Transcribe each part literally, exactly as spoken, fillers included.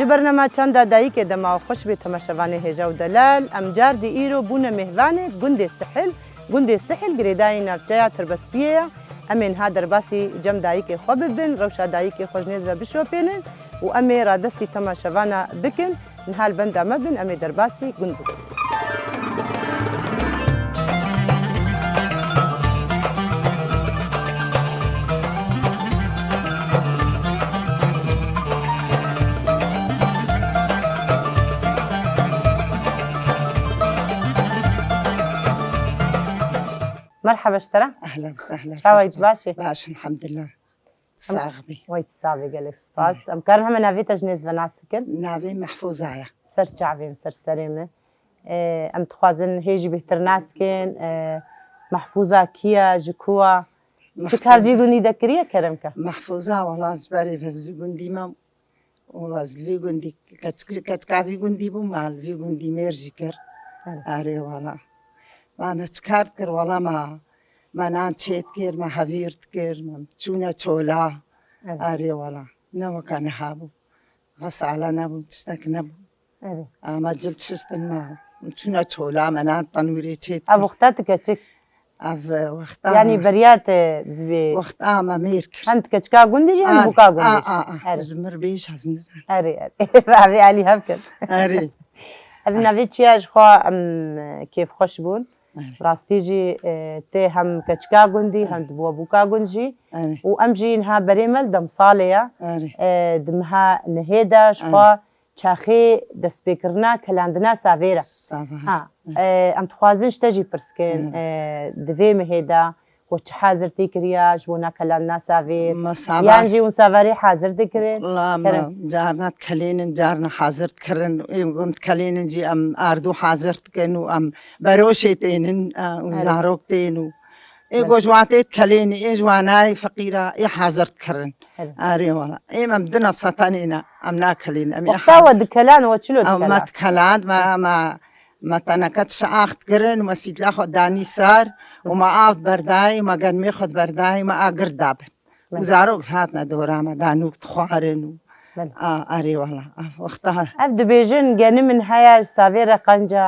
Ji bernama Çanda Dayikê dema xweş bê temaşevanê hêja û delal. Em car dî îro bûne mêhvanê gundê Sihil. Gundê Sihil girêdayî navçeya Tirbespiyê ye. Em ê niha derbasî cem dayikê xwe bibin, rewşa dayikê xwe ji nêz ve bişopênin û em ê radestî temaşevana bikin. Niha li benda me bin, em ê derbasî gund bibin. Merhaba ji te re. Ehlen we sehlen. Çawa yî, tu baş î? Baş, elhamdulillah. Sax bî. Wey, tu sax bî, gelek spas. Em karin heme navê te ji nêz ve nas bikin? Navê Mehfûza ye. Ser çavê min, ser serê min. Ee, em dixwazin hê jî bêhtir nas bikin. Ee, Mehfûza kî ye, ji ku ye? Çi kar vî gundî de kiriye, kerem ke? Mehfûza, wela ez berê ve ji vî gundî me û ez li vî gundî, keç-, keçika vî gundî bûm, me li vî gundî mêr jî kir. Evet. Erê wela. Me, me çi kar dikir, wela me, me nan çêdikir, me hevîr dikir, me çûne çola. Evet. Erê wela. Ne weke niha bû. Xesale nebû, tiştek nebû. Erê. A, me cil şistin me. Çûne çola, me nan tenûrê çêdikir. Ev wexta tu keçik? Ev, e, wexta. Yanî beriya te bibê. Wexta me mêr kir. Hem tu keçika gundî jî, hem bûka gundî jî. A, a, a. Erê. Ji mir bêj ez nizan. Erê, erê. Evê alî hev kin. Erê. Ev navê çi ye, ji xwe em, e, kêfxweş bûn. Erê. Rastî jî, e, tê hem keçika gundî, hem dibû bûka gund jî. Erê. Û em jî niha berê me li demsalê ye. Erê. E, di meha nihê de ji xwe çaxê destpêkirina kelandina savêr e. Savêr. Ha, e, em dixwazin ji te jî pirs kin, e, di vê mehê de we çi hazirtî kiriya ji bona kelandina savêr? Me savar. Yan jî hûn savarê hazir dikirin? Wela me carna dikelênin, carna hazir dikirin. Ê, em dikelênin jî em ardû hazir dikin û em beroşê tênin, e, û zarok tên û ê go ji wan tê dikelênî, ê ji wan nayê feqîra, ê hazir dikirin. Erê wela. Ê me em di nefsa tenê ne, em nakelîn, em ê hazir. Wexta we dikelan, we çilo dikelan? Ew me dikelan, me, me, me teneke tişax dikirin, me sîtla xwe danî ser û me av berdayî, me germê xwe berdayî, me agir dabin. Û zarok hatine dora me, danûk dixwarin û, a, erê wela. Ev wexta. Ev dibêjin, genim min heye savê re qenca,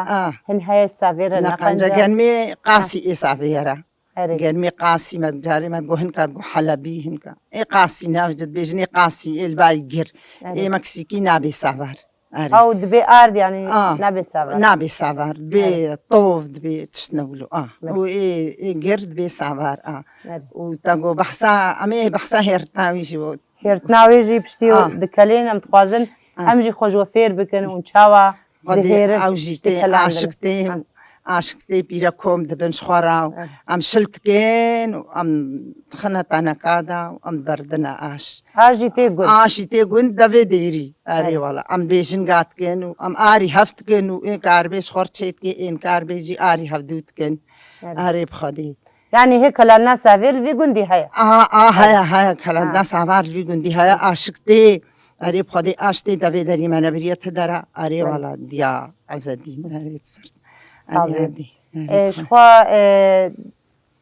hin heye savê re ne qenca. Germê qasî ê savê re. Erê. Germê qasî me, carê me digot hinka digot helebî hinka. Ê qasî nav jî dibêjin ê qasî, ê li bayî gir. Erê. Ê meksîkî nabê savar. Erê. Ew dibê ard, yanî nabê savar. Nabê savar. Dibê tov, dibê tişt ne wilo. A. Û ê, ê gir dibê savar. A. Erê. Û te got behsa, em ê behsa hêrtina wî jî got. Hêrtina wê jî piştî dikelên em dixwazin. Em jî xwe ji we fêr bikin û çawa Xwedê dihêrin, ew jî tê, aşik tê, aşik tê pîre kom dibin ji xwe re û em şil dikin û em dixine teneka de û em berdine aş. Aş jî tê gund. Aş jî tê gund devê dêrî. Erê wela. Em bêjinga dikin û em arî hev dikin û ên karbê ji xwe re çêdike, ên karbê jî arî hevdû dikin. Erê bi Xwedê. Yanî hê kelandina savêr li vî gundî heye? A, a, heye, heye. Kelandina savar li vî gundî heye. Aşik tê. Erê bi Xwedê aş tê devê derî me nebiriye ti dera. Erê wela diya ezedî. Erê ti sert. Erê hevdî. Erê bi Xwedê. Ji xwe, e,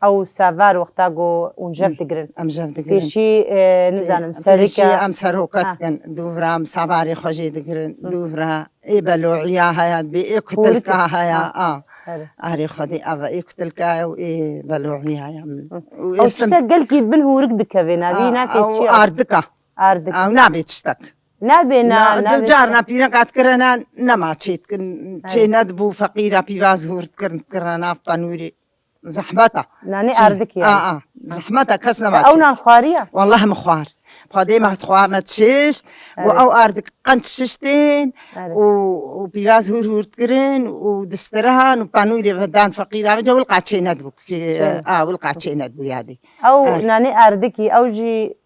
ew savar wexta go hûn jev digirin. Em jev digirin. Pêşî, e, nizanim, serika. Pêşî em seroka dikin. Dûvra em savarê xwe jê digirin. Dûvra. Ê belo'iya heye, dibê ê kutilka heye, a. Erê. Erê Xwedê, eva ê kutilka ye û ê belo'iya ye. Û ê ew tiştek gelkî bin hûrik dikeve, navî nake çi ye? Ardika. Ardika. Ew nabê tiştek. Nabê na, nabê. Carna pîreka dikirine nema çê dikin, çê nedibû, feqîra pîvaz hûr dikirin, dikirine nav tenûrê. Zehmet e. Nanê ardikî ye. A, a. Zehmet e, kes nema çêt. Ew nan xwariye? Wallah min xwar. Xwedê me dixwar me dişişt. Û ew ardik qenc şiştên û, û pîvaz hûr hûr dikirin û distiran û panûrê ve dan feqîra ve, wilqa çê nedibû. A, wilqa çê nedibû yadê. Ew nanê ardikî, ew jî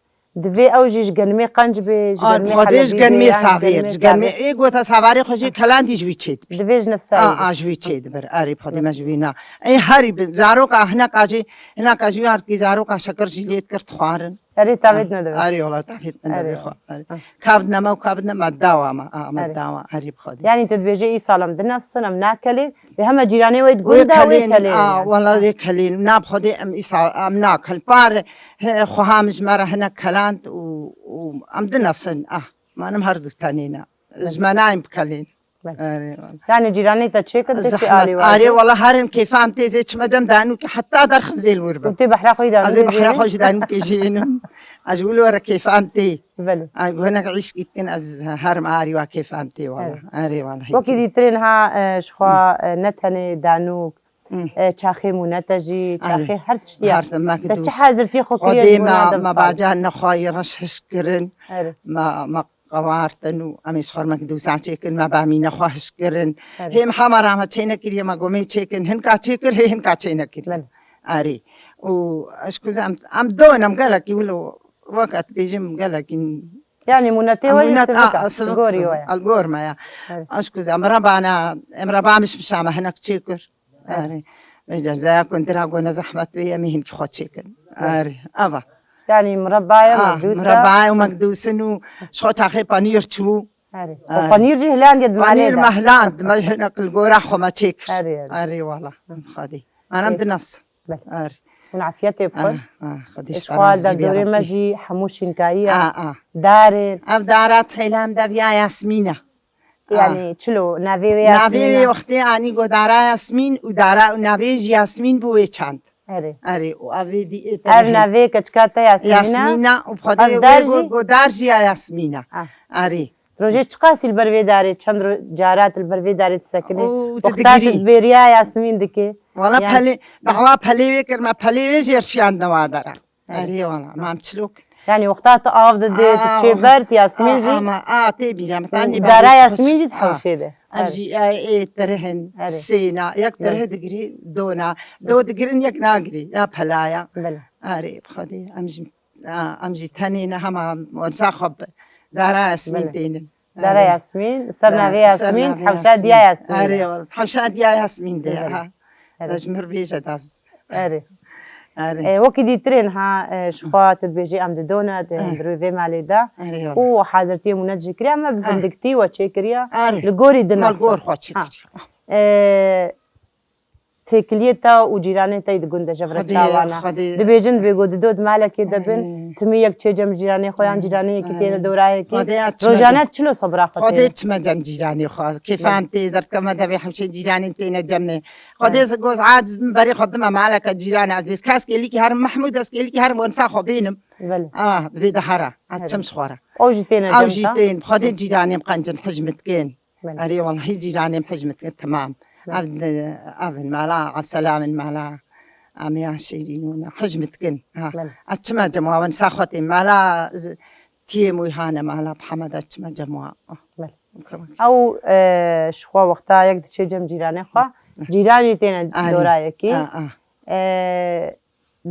Divê ew jî ji genimê qenc bê, ji genimê helebî bê, yan ji genimê savêr. Ar, ji genimê savêr. Ê gota savarê xwe jî kelandî ji wî çêdibir. Divê ji nefsa wî. A, a, ji wî çêdibir. Erê bi Xwedê me ji wî na. Ê herî bi zaroka hineka jî, hineka jî wî artikî zaroka şeker jî lê dikir dixwarin. Erê tavêt nedibir. Erê wala tavêt nedibir xwe. Erê. Kavdine me û kavdine me dawa me. A, me dawa. Erê bi Xwedê. Yanî tu dibêje îsal em dinefsin, em nakelê. Lê heme cîranê wê di gunda wê kelên, kelên a, yani. Wela wê kelên. Na bi Xwedê em îsal, em nakel. Par, he, xweha min ji me re hinek keland û, û em dinefsin. Ah, manim her du tenê ne. ji me nayên bikelên. Belê. Erê, wala. Yani cîranê te çêkir tê Zehmet. Alî wazê? Erê, wala herin kêfa em tê zê çime cem danûkê heta derxin zê li wir bim. Û tê behra xwe yî danûkê jî? Ez ê behra xwe jî danûkê jî hênim. Ez ji wilo re kêfa em tê. Belê. Ay, hinek îşkî dikin ez herim arî wa kêfa em tê wala. Erê. Erê, wala. Wekî dîtirên ha, e, ji xwe, e, ne tenê danûk, Hmm. e, çaxê mûnete jî, Erê. çaxê her tiştiya. Her tim me Te çi dûs. hazirtiyê xwe kiriye Xwedê ji me, bona me demsal? baca nexwayî reş hişk kirin. Erê. Me, me qewartin û em ê ji xwe me dûsa çêkin, me bamîne xwe hişk kirin. Erê. Hê me hema ra me çê nekiriye, me gomê çêkin, hinka çêkir, hê hinka çê nekiriye. Belê. Erê. Û ez ku em, em don em gelekî wilo wek ez dibêjim gelekî Yani mûnetê we jî mûnet, sivik a, e, sivik, gorî sivik, we ye. El gor me ya. Erê. Ez ku em rebana, em reba mişmişa me hinek çêkir. Erê. Erê. Vêca zaya ku dira gona zehmet wê em ê hinkî xwe çêkin. Erê. Erê. Ava. Yani murabaya, Ah, mekdûsa. murabaya û mekdûsin û ji xwe taxê panîr çû. Erê. Erê. O panîr jî hilandê di malê Panîr de. me hiland, me hinek li gora xwe me çêkir. Erê, erê. Erê wala. Xwedê. Anam Erê. di nefs. Belê. Erê. Hûn afiyetê bixwin. Ah, ah, Xwedê Ji ji xwe xwe razî bî derdorê me Rabbî. jî hemû şînkayî ye. Ah, ah. Darên. Ev dara thêla em deviya Yasmîn e. Yani Ah. çilo, navê wê Navê Yasmîn wê e. wextê anî got dara Yasmîn û dara û navê jî Yasmîn bû wê çand. Erê. Erê, û ev ê dî ê Ev terehê. navê keçika te Yasmîn e? Yasmîn e û bi Xwedê Ev wê dar got, jî? got dar jî ya Yasmîn e. Ah. Erê. Rojê çiqasî li ber vê darê, çend ro-, carat li ber vê darê disekinî? Û tu Wexta tu digirî. dibêriya Yasmîn dikê. Wala Yani pelê, dawa pelê wê kir, me pelê wê jêr şiyandine wa dera. Erê. Erê wala, mam çilok. Yani wexta tu av didê, tu Aa, çê ber, tu Yasmîn aa, jî. ama, aa, tê bîra, me tanî Dara bavê Yasmîn çiç. jî Aa. dihewşê de. Ev Erê. jî, e, ê tirhin, Erê. sêna, yek Erê. tirhi digirî, dona. Do digirin, yek nagirî, ya pelaya. Belê. Erê, bi Xwedê, em jî, aa, em jî tenê ne hema, onsa xwe bi dara Yasmîn Belê. tênin. Dara Erê. Yasmîn, ser Dara, navê ser Yasmîn, navê hewşa diya Yasmîn. Yasmîn Erê, de. wal, hewşa diya Yasmîn de, Erê. ha. Erê. Ez ji mir bêje daz. Erê. Erê. E, wekî dîtirên ha, e, ji xwe tu dibêjî em didone, di Erê. hundirê vê malê de. Erê, wal. Û hazirtiyê mûnet jî kiriye, me bi Erê. bindiktî we çêkiriye. Erê. Li gorî di Me li nefs gor e. xwe Ha. çêkiriye. E, têkiliyê te û cîranê te yî di gund de ji vir Xwedê, tawana. Xwedê. Dibêjin divê ku di dod malekê de bin, Erê. timî yek çê cem cîranê xwe yan Erê. cîranê yekî Erê. têne dewrayekî. Xwedê ez çima Rojane cem. çilo sebra xwe Xwedê têne? çima cem cîranê xwe. Kêfa Belê. em tê derdikeve me devê hewşê cîranên têne cemê. Xwedê Belê. ez goz aciz min berê xwe dime maleke cîran ez bês. Kes kêlîkî herim Mehmûd ez kêlîkî herim onsa xwe bênim. Belê. Ah, divê de hera. Ez Herê. çim ji xwe re. Ew jî têne Ew cem jî te? tên. Xwedê cîranê em qencin hicm dikin. Belê. Erê, wellahî cîranê em hicm dikin, temam. Belê. Ev, ev in mala, Evselam in mala, Amiya Şîrîn û ne, hicm dikin. Ha. Belê. Ez çima cem wa, wen saxwetê mala, z-, tiyê mûy hane mala, Mihemed ez çima cem wa. Belê. Ew, e, ji xwe wexta yek diçê cem cîranê xwe, Hı. cîran jî têne Erê. dorayekî. A, a. E,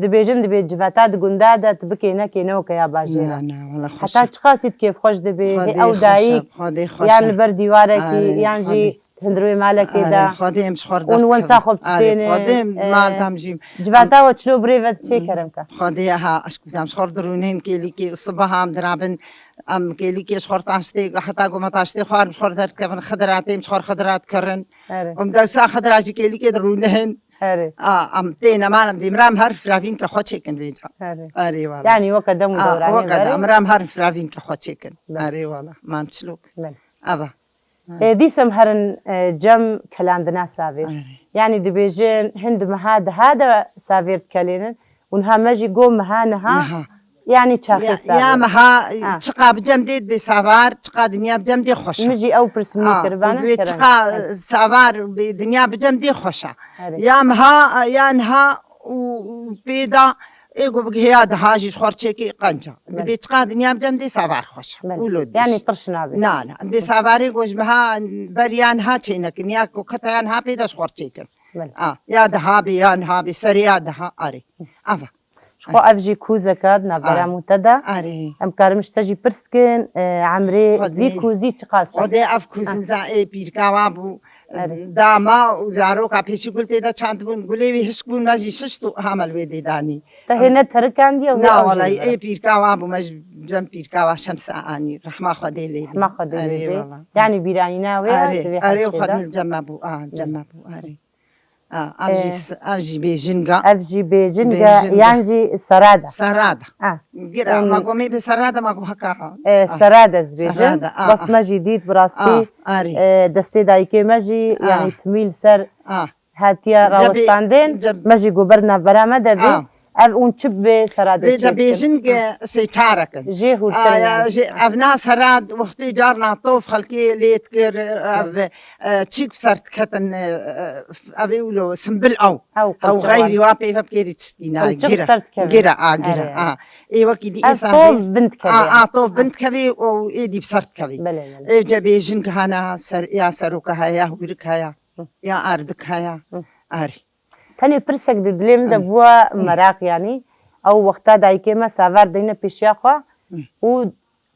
Dibêjin, dibê civata di gunda de tu bikê nekê ne weke ya bajêr e. Na, na, wala xweş Heta e. çiqasî tu kêfxweş dibê, hê Xwedê ew xweş e, dayîk Xwedê xweş yan e. li ber dîwarekî, Erê, yan jî Xwedê. di hundirê malekê Erê, de Xwedê em ji xwe re û li wen derdikin. sax xwe Erê, bistêne, Xwedê em e, mal tam jî. civata we çilo birê ve çê kerem ke. Xwedê ha, eşk bizam ji xwe re dirûnên kêlîkê û sibeha em dirabin, em kêlîkê ji xwe re taştê, heta ku me taştê xwarin ji xwe re derdikevin, xidira têm ji xwe re xidira dikirin. Erê. Û em dewsa xidira jî kêlîkê dirûnin. Erê. A, em têne mal em dê mira em her firavîn ke xwe çêkin vêca. Erê. Erê wala. Yanî weke dem û A, dewranê weke de berê. mira em her firavîn ke xwe çêkin. Belê. Erê wala. Mam çilok. Belê. Eva. E, dîsem herin, e, cem kelandina savê. Erê. Yanî dibêjin hin di meha diha de savêr dikelênin. Û niha me jî got meha niha. Niha. Yanî çaxê Ya, savê. ya meha, Ha. çiqa bi cem dê dibê savar, çiqa dinya bi cem dê xweş e. Min jî ew pirs min A, kir, û vana dibê kerem. çiqa Evet. savar bi dinya bi cem dê xweş e. Evet. Ya meha, ya niha û, û pê da ê ku bigihê ya daha jî ji xwe re çêkê qenca. Evet. Dibê çiqa dinya bi cem dê savar xweş e. Evet. Wilo dibê. Yanî tirş nabe. Na, na. Dibê savarê ku ji meha ber ya niha çê nekin. Ya ku kete ya niha pê de ji xwe re çêkin. Evet. A, ya daha bê, ya niha bê, serê ya daha arê. Ava. Ji xwe ev jî kûzek e di navbera Erê. mû te de. Erê. Em karim ji te jî pirs kin, e, emrê Xwedê. vî kûzî çiqas e? Xwedê ev kûzin Ah. za ê pîrka wa bû. Erê. Dama û zaroka pêşî gul tê de çandibûn. Gulê wî hişk bûn, me jî şişt û ha me li wê dê danî. Te hê ne terikandiye û Na, hê ew jî welay, li vir e. ê pîrka wa bû, me ji cem pîrka wa Şemsa anî. Rehma Xwedê lê bî. Rehma Xwedê lê Erê, bî. wela. Yanî bîranîna wê ya Erê, divê erê û hewşê Xwedê de. li cem me bû. A, cem me bû. Erê. A, ev jî Ee, s-, ev jî bêjinga. Ev jî bêjinga, Bêjinga. Yan jî serada. Serada. A. Gira, Em, ma gomê bi serada, ma gom haka. E, A. Serada ez bêjim. Serada, a, Bas a. Me jî dît bi rastî, A, arî. E, destê dayikê me jî, A. Yanî timî li ser A. Hatiye Cebê, rawestandin, ceb- me jî gober navbera me de bê. A. Ev ûn çi bê serada Vê de çêdikin. Bêjin ke sê çarek in. Jê hûrtir A, ya, in. Jê, ev na serad wextê carna tof xelkê lê dikir, ev, e, çîk bi ser diketin, e, ev ê wilo simbil ew. Ew Ew qilçik xeyrî wan. Wa pê ve bikêrî tiştî na Qilçik gira. Ser dikevê. Gira, a, gira, Erê, a. Ê wekî dî Ev êsa tof hê. bin dikevê. A, a, tof bin dikevê û ê dî bi ser dikevê. Belê, belê. Ê ce bêjin ke hana ser, ya seroka haya, ya hûrik haya, Hı. Ya ardik haya. Hı. Arî. Tenê pirsek di dilê min de Hı. bûa Hı. meraq, yanî ew wexta dayikê me savar deyne pêşiya xwe Hı. û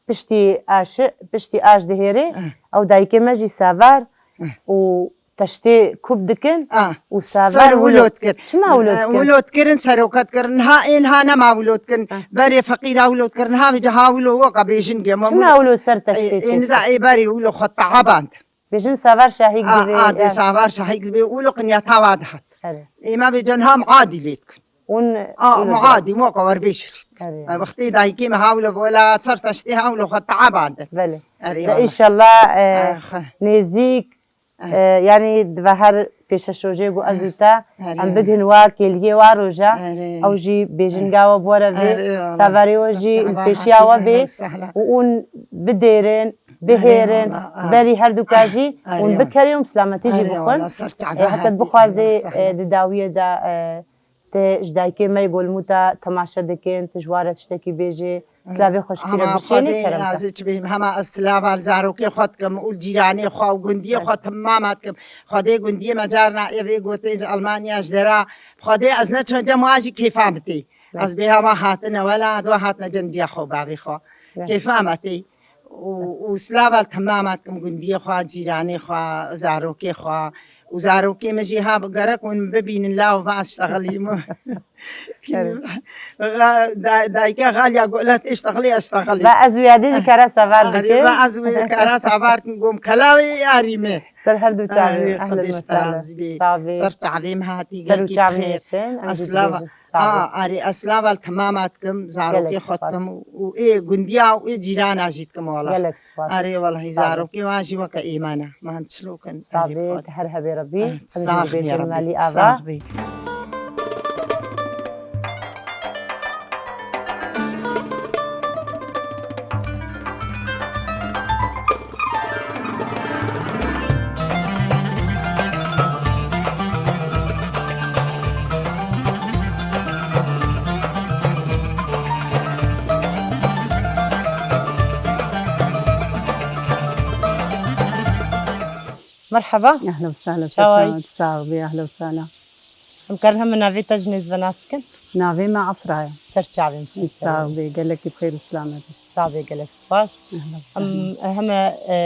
piştî aş, piştî aş dihêrê, Hı. Ew dayikê me jî savar Hı. û teştê kub dikin A, û savar ser wilo wilo dikir. Çima wilo E, dikir? Wilo dikirin, seroka dikirin. Niha ên ha nema wilo dikin. Hı. Berê feqîra wilo dikirin. Ha vêca ha wilo weka bêjin gê. Çima wilo ser teştê Ê, ê, niza ê berê wilo xwe taaband. Bêjin savar şahîk A, dibê, a, dê ya. Savar şahîk dibê, wilo qinya tawa dihat. Erê. Ê me vê can ha muadî lê dikin. Ûn A, wilo muadî, moka werbêj lê dikin. Erê. E, wextê dayikê me hawlo, wela ser teştê hawlo xwe taabande. Belê. Erê, De wala. Înşallah, e, Ax. Nêzîk, E. E, yanî dive her pêşeşojê ku ez û te, Erê. Em bighin wa kêliyê wa roja, Erê. Ew jî bêjinga we bore vê, Erê, wala. Savarê we jî Ser çava pêşiya we hatî bê, sehla. Û ûn bidêrin, Bihêrin, wala, a. Berî her du ka jî Erê, hûn wala. Bikerîn û bi silametî jî Erê, bixwin. Wala, ser çava Ê, heta hatî, bixwazê, ehlen û sehlen. Ê, di dawiyê de, ê, tê ji dayikê me yê Golmûta temaşe dikin, tu ji wan re tiştekî bêjê, silavê xweşikî re Hema bişênî, Xwedê kerem ke. Ez çi bêjim, hema ez silava li zarokê xwe dikim û li cîranê xwe û gundiyê xwe Erê. Timama dikim. Xwedê gundiyê me carna ê vê gotê ji Almanya ji dera. Xwedê ez neçim cem wa jî kêfa min tê. Erê. Ez bê hema hatine wela, dua hatine cem diya xwe û bavê xwe. Erê. Kêfa me tê. û, û silava li temama dikim gundiyê xwe, cîranê xwe, zarokê xwe û zarokê min jî ha gerek hûn bibînin la û va ez ştexilîm. Erê. Ga-, da-, dayika xaliya gola tê ştexilî ez ştexilîm. Va ez wê yadê jî kara savar Arî, dikim. Va ez wê kara savar dikim gom kela wê arî me. Ser her du çavê. Arî, ehlen Xwedê ve ji te sehlen. Razî bê. Sağ bê. Ser çavê me hatî Ser û gelkî çavê bixêr. Meşin, em Ez jî silava dibêjin. Sağ ol. A, arê, ez silava li temama dikim, zarokê Gelek xwe spas. Dikim û ê gundiya û ê cîrana jî dikim wela. Gelek spas. Arê, welahî Sağ ol. Zarokê wan jî weke êmana. Man çilokin. Sağ Arê, bê, Xwedê. Her hebê Rebî. Ah, Em jî sax bê, dibêjin Rebî, malî ava. Sax bê. Merhaba. Ehlen we sehlen. Çawayî? Sax bî, ehlen we sehlen. Em karin heme navê te ji nêz ve nas bikin? Navê me Afra ye. Ser çavê min, ser çavê min. Sax bî, gelekî bi xêr û silamet. Sax bê, gelek spas. Ehlen we sehlen. Em heme, e,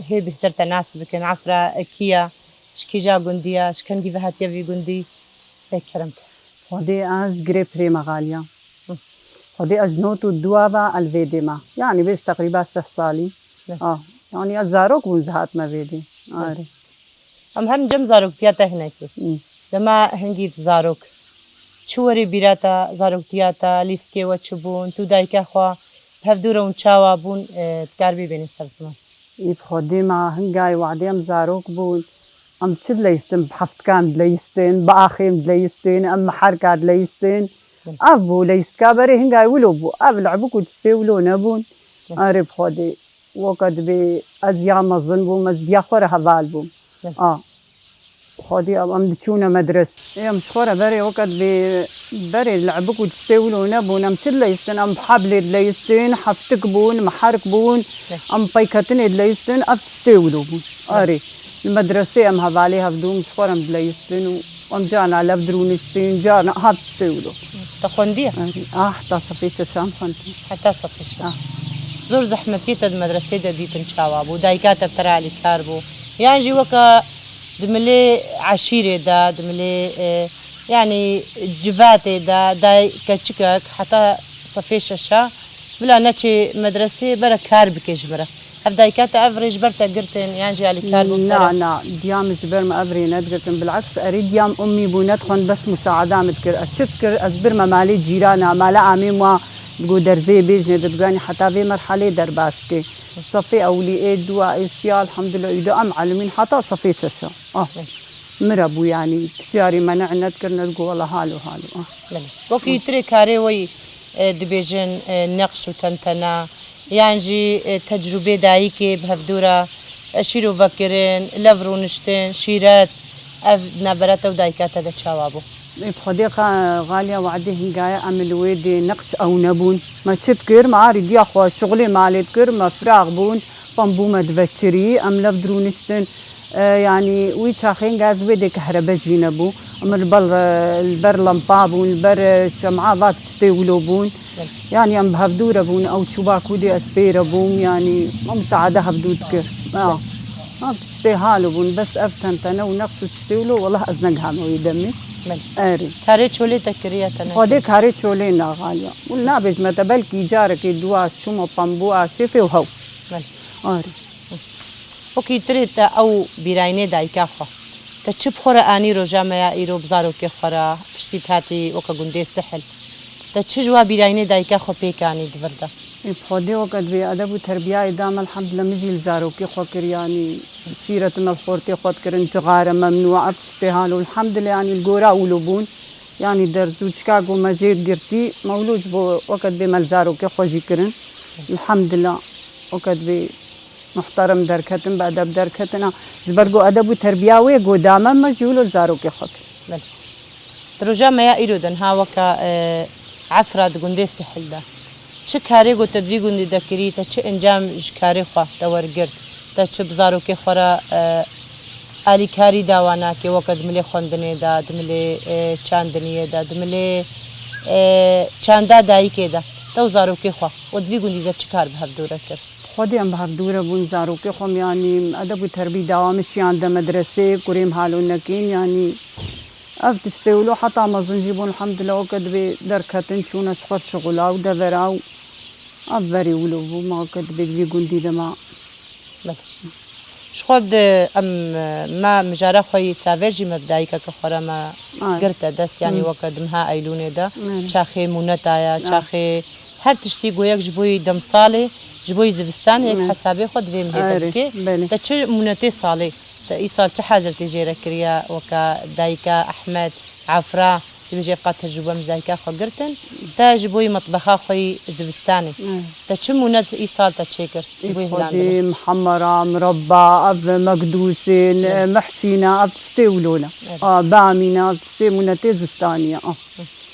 hê bêhtir te nas bikin. Afra, e, kî ye? Ji kîja gundî ye? Ji kengî ve hatiye vî gundî? Lê kerem ke. Xwedê ez girê pirê me xaliya. Hı. Xwedê ez ji not û dua ve el vê dê me. Yanî bêj teqrîba sih salî. Ne. Ah, yanî ez zarok bûm ji hat me vê dê. Hı. Arê. Em herin cem zaroktiya te hinekî. Hı. Dema hingî zarok. Çi werî bîra te, zaroktiya te, lîstikê we çi bûn, tu dayika xwe, bi hev dû re hûn çawa bûn, e, dikar bibênî ser ziman? Î bi Xwedê me hingayê wadê em zarok bûn. Em çi dileyistin? Bi heftikan dileyistin, bi axêm dileyistin, em miherka dileyistin. Hı. Ev bû leyistka berê hingayê wilo bû. Ev lehbik û tiştê wilo nebûn. Hı. Erê bi Xwedê. Weke dibê ez ya mezin bûm, ez diya xwe re heval bûm. Hı. A. Xwedî ew em diçûne medres. Ê, em ji xwe re berê weke dibê berê lehbik û tiştê wilo nebûn. Em çi dileyistin? Em bi heblê dileyistin, heftik bûn, miherk bûn. Hı. Em peyketinê dileyistin, ev tiştê wilo bûn. Hı. Erê. Li medresê em hevalê hevdû, em ji xwe re em dileyistin û em carna lev dirûniştin, carna ev tiştê wilo. Te xwendiye? Erê. Ah, heta sefê şeşan xwendiye. Heta sefê şeş. Ah. Zor zehmetiyê te di medresê de dîtin çawa bû? Dayika te bi te re alîkar bû? Yan jî weke di milê eşîrê de, di milê, e, yanî civatê de, day-, keçikek heta sefê şeşa bila neçê medresê bere kar bike ji min re. Ev dayika te ev rê ji ber te girtin, yan jî alîkar bûn te re? Na, na, diya min ji ber min ev rê nedigirtin. Bileks, erê diya min ummî bû, nedixwend bes musaada min dikir. Ez çi dikir? Ez birme malê cîrana, mala amê ma digo derzê bêjinê de diganî heta vê merhalê derbas dikê. Sefê ewlî, ê dua, ê siya, elhamdulillah, îdo em elimîn heta sefê şeşa. Ah. Min re bû, yanî, tu carî me ne, nedikir, nedigo wela halo, halo. Ah. Belê. Wekî tirê karê weyî, e, dibêjin, e, neqş û tentena, yan jî, e, tecrûbê dayikê bi hevdû re, e, şîrove kirin, lev rûniştin, şîret, ev navbera te û dayika te de çawa bû? Ê, bi Xwedê xa-, xaliya wadê hingaya em li wê dê neqş ew nebûn. Me çi dikir? Me arî diya xwe şixulê malê dikir, me firaq bûn, pembû me diveçirî, em lev dirûniştin. E, yanî wî çaxê gaz wê dê kehrebe jî nebû. Em li ber, li ber lempa bûn, li ber, e, şema va tiştê wilo bûn. Belê. Yanî em bi hevdû re bûn, ew çûba kûdê ez pê re bûm, yanî em saade hevdû dikir. Ha. Belê. Ha, tiştê halo bûn, bes ev tentene û neqş û tiştê wilo, weleh ez negihame wê demê. Belê. Erê. Karê çolê te kiriye tenê? Xwedê karê çolê naxaliya. Û nabêjme te belkî carekê dua ez çûma pembû a şêfê û hew. Belê. Erê. Wekî tirê te ew bîrayînê dayika xwe. Te çi bi xwe re anî roja me ya îro bi zarokê xwe re, piştî te hatî weke gundê Sihil? Te çi ji wa bîrayînê dayika xwe pêk anî di vir de? Ê, bi Xwedê weke divê edeb û terbiyayê da me, elhamdulillah, min jî li zarokê xwe kir, yanî şîret me li xortê xwe dikirin, cixare, memnû, ev tiştê halo, elhamdulillah, yanî li gora wilo bûn. Yanî derz û çika ku me jê girtî, me wilo ji bo weke divê me li zarokê xwe jî kirin. Elhamdulillah, weke divê muhterem derketin, bi edeb derketina. Ji ber ku edeb û terbiya wê ku dame me jî wilo li zarokê xwe kir. Belê. Di roja me ya îro de niha weke, e, Efra di gundê Sihil de. Çi karê ku te di vî gundî de kirî, te çi encam ji karê xwe te wergirt? Te çi bi zarokê xwe re, e, alîkarî dawa nake, weke di milê xwendinê de, di milê, e, çandiniyê de, di milê, e, çanda dayikê de? Te û zarokê xwe, we di vî gundî de çi kar bi hevdû re kir? Xwedî em bi hevdû re bûn, zarokê xwe min, yanî edeb û terbî dawa min şiyande medresê, kurê min halo nekîn, yanî ev tiştê wilo heta mezin jî bûn, elhamdulillah, weke divê derketin, çûne ji xwe şixula û devera û ev verê wilo bû, ma weke divê di vî gundî de ma. Belê. Ji xwe di em, me mijara xwe yî saver jî me bi dayikeke xwe re me Ay. girte dest, yanî Hmm. weke di meha Eylûnê de, Belê. çaxê mûneta ye, Ay. çaxê her tiştî ku yek ji bo yî demsalê, ji bo yî zivistanê yek Belê. hesabê xwe divê em hê de Erê, bikê. belê. Te çi mûnetê salê? Te îsal çi hazirtî jê re kiriye weke dayika Ehmed, Afra, dibêje ev qat tecrûbe min ji dayika xwe girtin. Te ji bo yî metbexa xwe yî zivistanê. Hmm. Te çi mûnet îsal te çêkir? Ji bo yî hilandinê. Xwedî, mihemera, mireba, ev mekdûsên, Hmm. mehşîna, ev tiştê wilo ne. Evet. A, bamîna, ev tiştê mûnetê zistanî ye. A.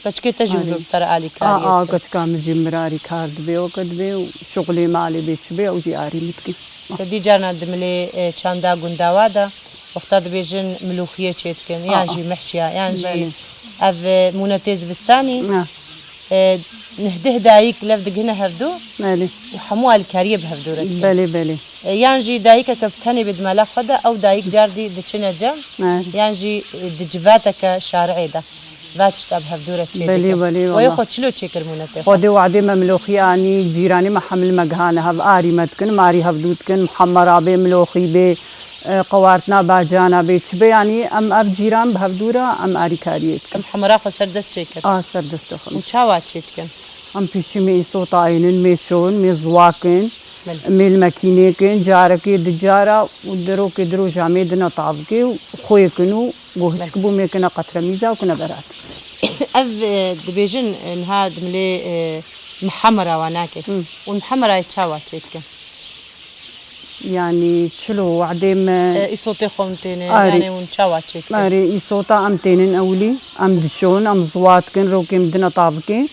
Keçikê te jî Arê. wilo bi te re alîkariyê A, a, dike? keçika min jî min re arîkar dibe, weke dibe û şixulê malê bê çi bê, ew jî arî min dike. Te dî carna di milê, e, çanda gundawa de, wexta dibêjin milûxiyê çê dikin, yan Aa. jî mehşiya, yan jî Belê. ev, e, mûnetê zivistanî, Ha. e, nihdih dayik lev digihine hevdû Belê. û hemû alîkariyê bi hevdû re dikin. Belê, belê. E, yan jî dayikeke bi tenê bê di mala xwe de, ew dayik cardî diçine cem, Belê. yan jî, e, di civateke şari'ê de. Va tişta bi hevdû re çê Belê, dikin. belê, Wê wala. xwe çilo çêkir mûnetê xwe? Xwedê wadê me miloxî anî, cîranê me hemil me gihane hev, arî me dikin, em arî hevdû dikin, mihemera bê, miloxî bê, e, qewartina bacana bê, çi bê, yanî em ev cîran bi hevdû re em arîkariyê dikin. Em hemera xwe ser dest çêkir. A, ser destê xwe. Û çawa çê dikin? Em pêşî me îsota ênin, mê şon, mê ziwakin, Belê. mê li mekînêkin, carekê di cara û di rokê di roja mê dine tavkê û xwêkin û Go hişk Belê. bû mêkine qetremîza û kine berat. Ev, e, dibêjin, e, niha di milê, e, mihemera wa nake. Hı. Û mihemerayê çawa çê dikin? Yanî çilo wadê me E, îsotê xwe hûn têne, Arê. yanê hûn çawa çê dikin? Arê, îsota em tênin ewilî, em dişon, em ziwa dikin, rokê em dine tavkê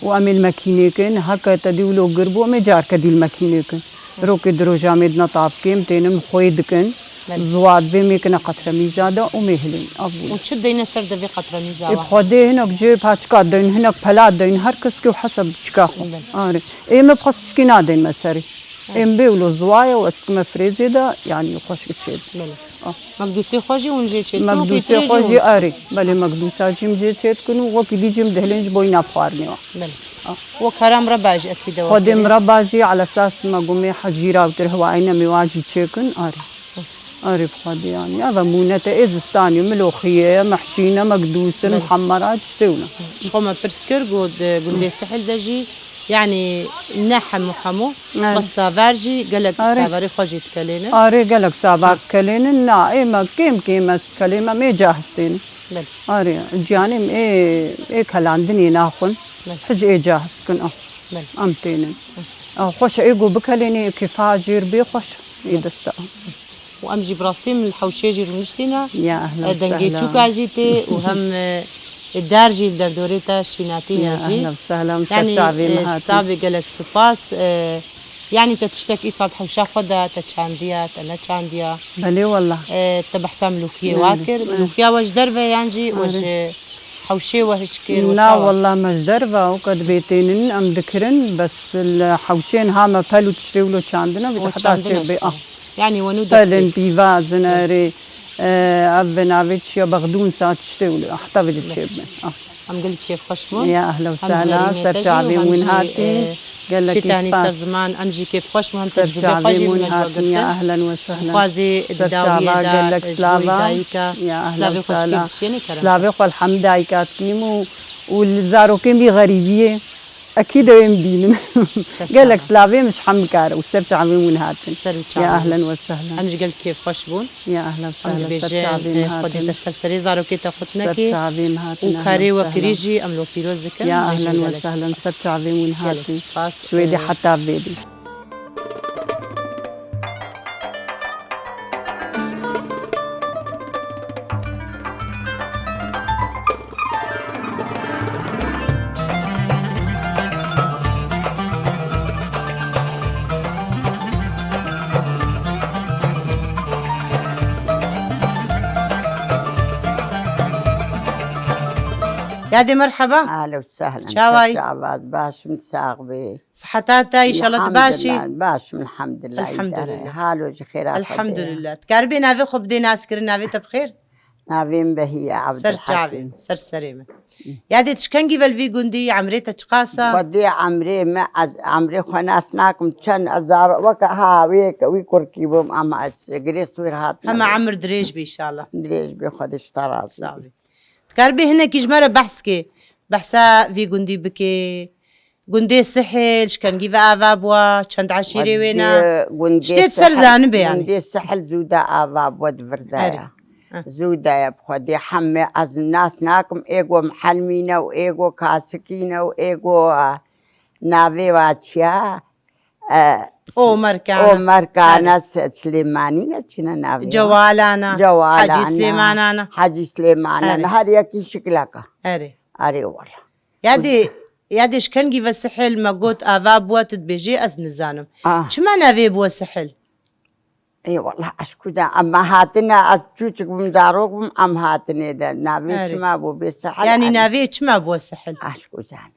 û em ê li mekînê kin. Heke te dî wilo gir bû, em ê carke dî li mekînê kin. Rokê di roja mê dine tavkê, em tênin xwê dikin. Belê. Ziwa divê mêkine qetremîza de û mêhilên. Ev bû. Û çi deyne ser devê qetremîza Ê, wa? Xwedê hinek cê paçika deyn, hinek pela deyn, her kes ki heseb çika xwe. Belê. Arê. Ê me bi xwe tişkî nadeyn me serê. Ê me bê wilo ziwa ye û ez dikime frêzê de, yanî xweşik çê. Belê. Ah. Mekdûsê xwe jî hûn jê çê dikin, wekî Mekdûsê tirê jî xwe hûn? jî arê. Belê mekdûsa jî em jê çê dikin û wekî dî jî em dihilên ji bo yî nav xwarinê wa. Belê. Wek heram reba jî ekî de Xwedê wekirî. Mireba jî ala esas me gumê hecîra û tir hiwayîne mêwa jî çêkin. Arê. Arê bi Xwedê yanî. Eva mûnete ê zistanî, miloxî ye, mehşîne, mekdûsin, Belê. Muhemmera, tiştê wina. Ji xwe me pirs kir, got, e, gundê Sihil de jî, yanî ne hemû hemû, Arê. Bes saver jî gelek Arê. Saverê xwe jî dikelênin. Arê gelek saver Ha. dikelênin. Na, ê me kêm kêm ez dikelêm, em ê cahistênin. Belê. Arê, ciyanê em ê, ê kelandinê naxwin. Belê. Hij ê cahist kin, ah. Belê. Em tênin. Ah, xweş e, ê go bikelênê, kêfa jêr bê xweş. Ê desta. Û em jî bi rastî min li hewşê jî rûniştîne. Ya ehlen E, dengê sehlen. Çûka jî tê û hem, e, e, der jî li derdorê te şînatîne Ya jî. Ehlen sehlen, ser Yanî, çavê e, me hatî. Sabê gelek spas. E, yanî te tiştek îsal di hewşa xwe de, te çandiya, te neçandiya. Belê wallah. E, te behsa milûxiyê Belê. wa kir. Belê. Milûxiya we ji derve yan jî we Arê. ji hewşê we hişk kir, we Na çawa? Wallah me ji derve, weke dibê tênin em dikirin, bes li hewşên ha me pel û tiştê wilo çandine, wî We heta çandine çê bê, işte. ah. Yanî we nû dest Pelin, pê. pîvazin, Hı. erê, e, ev bi navê çiya bexdûn saet tiştê wilo, heta vê Hı. çê bê. Ah. Em gelek kêfxweş bûn. Ya ehlen Hem sehlen, herîmê ser te jî û çavê hem win jî, hatî. e, Gelekî şîtanî spas. ser ziman, em jî kêfxweş bûn, hem Ser tecrûbê xwe çavê jî win bi me ji we hatin. girtin. Ya ehlen we sehlen. Xwazê Ser di dawiyê çava de, gelek ji bo slava. dayika, Ya ehlen slavê xwe ji kê sehlen. dişêne kerem. Slavê xwe li hem dayika dikîm û, û li zarokên vî xerîbiyê. Ekî de em bînin. Ser Gelek çava. slavê min ji hem kar û ser çavê win hatin. Ser û Ya çavê ehlen min. we sehlen. Em ji gelek kêfxweş bûn. Ya ehlen Em sehlen, ser dibêjin, çavê e, min Xwedê hatin. te ser serê zarokê te qut Ser nekê çavê min hatin, û ehlen karê we sehlen. kirî jî em lo pîroz dikin. Ya Bêjin ehlen we gelek sehlen, spas. ser çavê win Gelek hatin. spas. Ji wê dê E, heta vê dê. Yadê merheba. Ahlen we sehlen. Çawayî? Çavat, baş im, sax bî. Siheta te, înşallah tu baş î. Elhamdulillah, baş im, elhamdulillah. Elhamdulillah. Halo ji xêra xwe bê. Elhamdulillah. Dikaribê navê xwe bidê naskirin, navê te bi xêr? Navê min Behiye Ser Abdulhakim. çavê, ser serê min. Yadê tu ji kengî ve li vî gundî, emrê te çiqas e? Xwedê emrê me, ez emrê xwe nas nakim, çend ez zar-, weke ha, wê, wî kurkî bûm, ama ez girê swêr hatim. Hema emir dirêj bî înşallah. Dirêj bî, Xwedê ji te razî Sağ bî. bî. Dikaribê hinekî ji me re behs kê, behsa vî gundî bikê? Gundê Sihil, ji kengî ve ava bûa, çend eşîrê wê ne? Gundê, gundê Tiştê di ser Sihil, zanibê yanî. Gundê Sihil zû de ava bûa di vir de Erê. ya. Heh. Zû de ye bi Xwedê hemê ez nas nakim, ê go Mihelmî ne û ê go Kasikî ne û ê go, e, navê wa çi ya? E, Omer Kana. Omer Kana, Erê. Se-, Silêmanî ne çi ne navê wa? Cewalana. Cewalana. Hacî Silêmanana. Hacî Silêmanana. Erê. Her yekî şikleka. Erê. Erê wala. Yadê, yadê ji kengî ve Sihil me got ava bûa tu dibêjê ez nizanim. Ah. Çima navê bûa Sihil? Ê wallah ez çi zanim, em hatine, ez çûçik bûm, zarok bûm, em hatine de. Navê Erê. çima bû bê Sihil? Yanî Erê. navê çima bûa Sihil? Ez çi zanim.